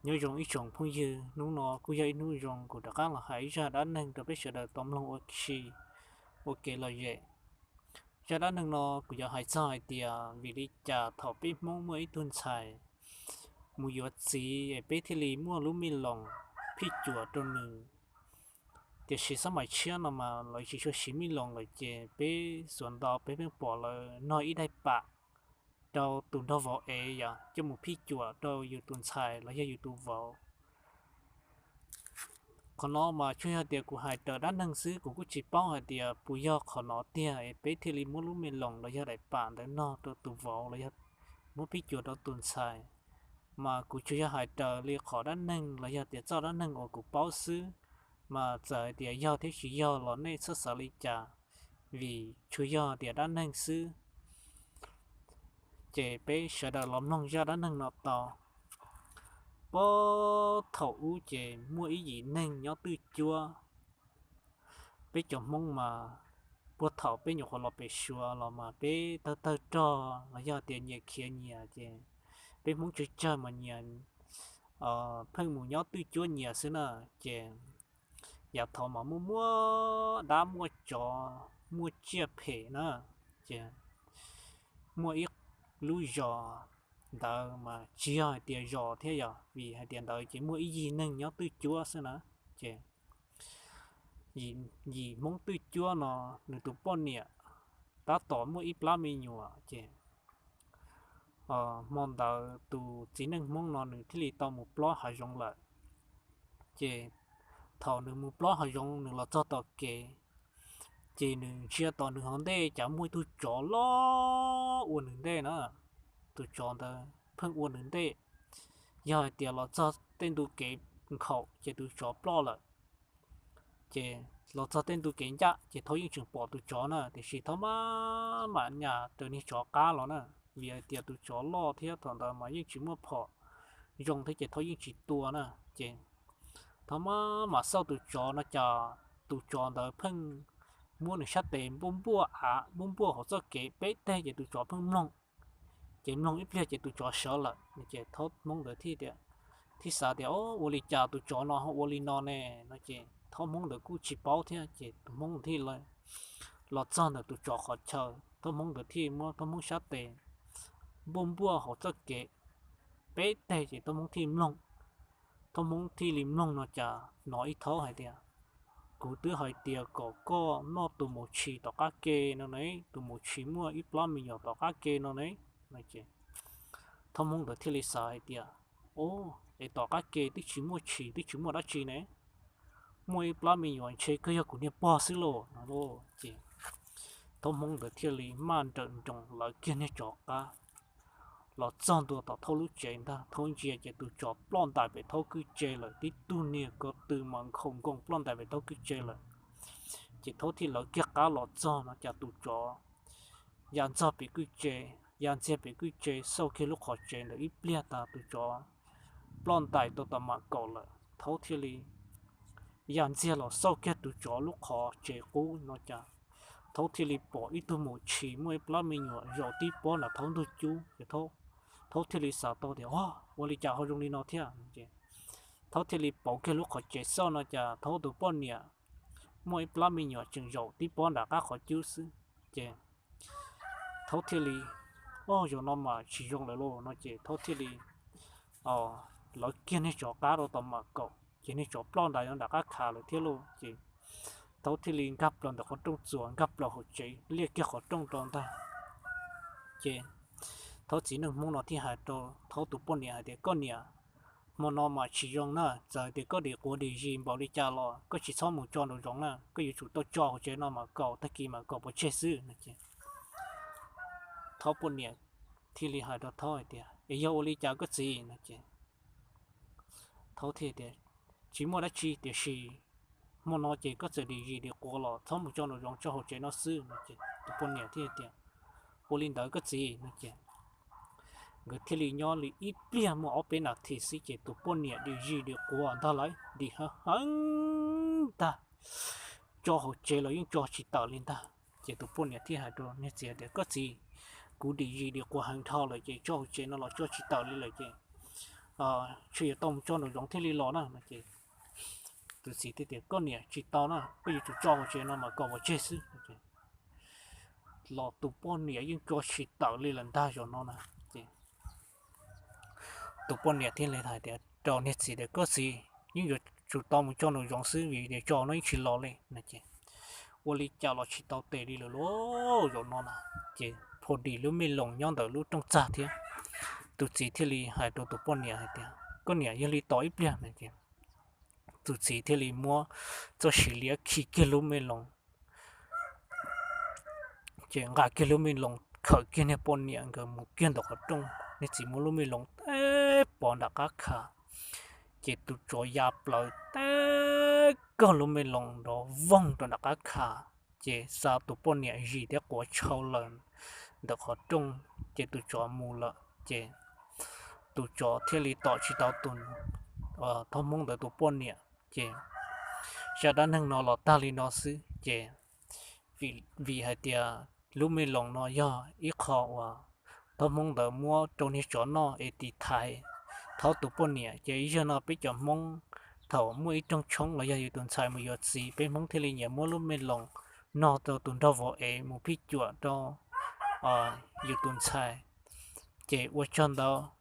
Nyob zoo ib tsoom phooj ywg, hnub no kuj yog ib hnub zoo kuv rov qab los hais ib zaj dab neeg rau peb sawv daws tau mloog ua si ua kev lom zem. Zaj dab neeg no kuv yuav hais txog hais tias vim li cas thaum peb Hmoob muaj ib tug ntxhais mus yuav txiv es peb thiaj li muaj lub me loos phij cuam rau nws. Tiam sis xab mais tshiab no mas lawv tsis tshua siv me loos lawm ces peb xuas ntau peb pheej pom lawv nog ib daim pam rau tus nraug vauv es yom, coj mus phij cuam rau yus tus ntxhais los yog yus tus vauv. Qhov no mas tsuas yog tias kuv hais raws dab neeg xwb, kuv kuj tsis paub hais tias puas yog qhov no tiag es peb thiaj li muab lub me loos los yog daim pam ntawd nog rau tus vauv los yog muab phij cuam rau tus ntxhais. Mas kuv tsuas yog hais raws li qhov dab neeg los yog tias txoj dab neeg uas kuv paub xwb, mas txawm hais tias yog thiab tsis yog los nej txhob xav li cas, vim tsuas yog tias dab neeg xwb. Ces peb sawv daws los mloog zaj dab neeg no tau. Puag thaum ub ces muaj ib yim neeg nyob twj cuab. Peb cov Hmoob mas puag thaum peb nyuam qhuav los pem Suav los mas peb tawg tawg rog los yog tias nyias khiav nyias ces peb Hmoob tsawg tsawg mas nyias pheej mus nyob twj cuab nyias xwb na. Ces yav thaud mas muaj muaj dab muaj tsov muaj tsiaj phem na. Ces muaj ib lub zos ntawd mas tsis yog hais tias zos thiab yom, vim hais tias ntawd ces muaj ib yim neeg nyob twj cuab xwb na. Ces yim Hmoob twj cuab no nws tus poj niam tab tom muaj ib plab me nyuam ces hmo ntawd tus txiv neej Hmoob no nws thiaj li tau mus plob hav zoov lawm. Ces thaum nws mus plob hav zoov nws los txog tom kev, ces nws ntsia tom nws hauv ntej cas muaj ib tug tsov loj ua nws ntej na. Tus tsov ntawd pheej ua nws ntej. Yog hais tias los txog tej ntu kev nkhaus ces tus tsov ploj lawm. Ces los txog tej ntu kev ncaj ces Thaub yeej tseem pom tus tsov na, tiam sis Thaub maj mam nyas raws niag tsov qab los na, vim hais tias tus tsov loj thiab thaum ntawd mas yeej tsis muaj phom zoo thiab ces Thaub yeej tsis tua na. Ces Thaub maj mam xauj tus tsov no cas tus tsov ntawd pheej muab nws sab tes npuaj npuaj av npuaj npuaj hauv txoj kev peb teg ces tus tsov pheej mloog. Ces mloog ib pliag ces tus tsov sawv lawm ces Thaub Hmoob ntawd thiaj tias, thiaj xav tias, O, ua li cas tus tsov no ho ua li no ne? No ces Thaub Hmoob ntawd kuj tsis paub thiab ces tus Hmoob thiaj los txog ntawm tus tsov qhov chaw, Thaub Hmoob ntawd thiaj muab Thaub Hmoob sab tes npuaj npuaj hauv txoj kev peb teg ces Thaub Hmoob thiaj mloog. Thaub Hmoob thiaj li mloog no cas hnov ib thaub hais tias, Kuv twb hais tias kom koj noj tus maum tshis tom qab ke no ne, tus maum tshis muaj ib plab me nyuam tom qab ke no ne. Thaub Hmoob ntawd thiaj li xav hais tias, O, es tom qab ke twb tsis muaj tshis twb tsis muaj dab tsi ne, muaj ib plab me nyuam ntshe kawg yog kuv niag pog xwb lauj no. Ces Thaub Hmoob ntawd thiaj li maj nrawm nroos lawv kiag niag tsov qab los txog ntua tom Thaub lub tsev ntag. Thaub ntsia ces tus tsov ploj ntais pem Thaub kwj tse lawm, tib tug niag ko tw mas nkhaus nkoos ploj ntais pem Thaub kwj tse lawm. Ces Thaub thiaj lawv kiag qab los txog no cas tus tsov ya ntxog pem kwj tse, ya ntxiag pem kwj tse xauj kiag lub qhov tsev ntawd ib pliag tas tus tsov ploj ntais tau tom mam kaum lawm. Thaub thiaj li ya ntxiag los xauj kiag tus tsov lub qhov tsev qub no cas Thaub thiaj li pom ib tug maum tshis muaj ib plab me nyuam zaum tib pob nram Thaub ntug cub ces Thaub thiaj li xav tau tias, O, ua li cas ho zoo li no thiab? Thaub thiaj li pauv kiag lub qhov tsev xauj no cas Thaub tus poj niam muaj ib plab me nyuam tseem zaum tib pob nram qab qhov cub xwb. Ces Thaub thiaj li, O, zaum no mas tsis zoo lawm lauj no ces Thaub thiaj li lawv kiag niag tsov qab rau tom mam kaum ces niag tsov ploj ntais nram qab khav lawm thiab lauj. Ces Thaub thiaj li nkag plaws ntawm qhov rooj txuas, nkag plaws hauv tsev liaj kiag qhov rooj rau ntag. Ces Thaub txiv neej Hmoob no thiaj hais rau Thaub tus poj niam hais tias, Koj niam, hmo no mas tsis zoo na, txawm tias koj dim quav dim zis npaum li cas los koj tsis txhob mus tso nraum zoov na, koj yuav tsum tau tso hauv tsev no mam kaum, tag kis mam kaum pov tseg xwb no ces Thaub poj niam thiaj li hais rau Thaub hais tias, Es yog ua li cas koj txiv? No ces Thaub thiaj tias, Tsis muaj dab tsi, tiam sis hmo no ces koj txawm dim zis dim quav los txhob mus tso nraum zoov, tso hauv tsev no xwb no ces tus poj niam thiaj tias, Ua li ntawd koj txiv no ces nkawd thiaj li nyob li ib pliag muaj ob peb nas this xwb ces tus poj niam dim zis dim quav ntag lauj, dim heev heev ntag, tso hauv tsev los yeej tso tsis tawm li ntag. Ces tus poj niam thiaj hais rau niag txiv tias, Koj txiv, kuv dim zis dim quav heev dhau lawm ces tso hauv tsev no los tso tsis tawm li lawm ces ntshe yuav tau mus tso nraum zoov thiaj li los na no ces tus txiv thiaj tias, Koj niam, tsis tau na, koj yuav tsum tso hauv tsev no mas kom pov tseg xwb. Los tus poj niam yeej tso tsis tawm li lawm ntag zaum no na. Ces tus poj niam thiaj li hais tias rau niag txiv tias, Koj txiv, yeej yuav tsum tau mus tso nraum zoov xwb vim tias tso no yeej tsis los li no ces ua li cas los tsis tau tes li lawm lauj zaum no na. Ces pho dis lub me loos nyob ntawm lub rooj txag thiab. Tus txiv thiaj li hais rau tus poj niam hais tias, Koj niam, yog li tos ib pliag no ces tus txiv thiaj li muab txoj siv liab khi kiag lub me loos, ces nqa kiag lub me loos khawm kiag niag poj niam nkawd mus kiag ntawm qhov rooj. Niag txiv muab lub me loos teb pov nram qab kha, ces tus tsov ya plaws teb kawg lub me loos nrov voog rau nram qab kha, ces xa tus poj niam zis thiab quav tshau lawm ntawm qhov rooj, ces tus tsov mus lawm ces tus tsov thiaj li tom tsis tau tus thab hmoob ntawd tus poj niam. Ces zaj dab neeg no los tag li no xwb ces vim hais tias lub me loos no yog ib qho uas thab hmoob ntawd muab rau niag tsov noj es tiv thaiv thab tus poj niam, ces ib zaug no peb cov hmoob thaum muaj ib rooj tshoob los yog yus tus ntxhais mus yuav txiv, peb hmoob thiaj li nyiam muab lub me loos no rau tus nraug vauv es mus phij cuam rau yus tus ntxhais. Ces ua tsaug ntau.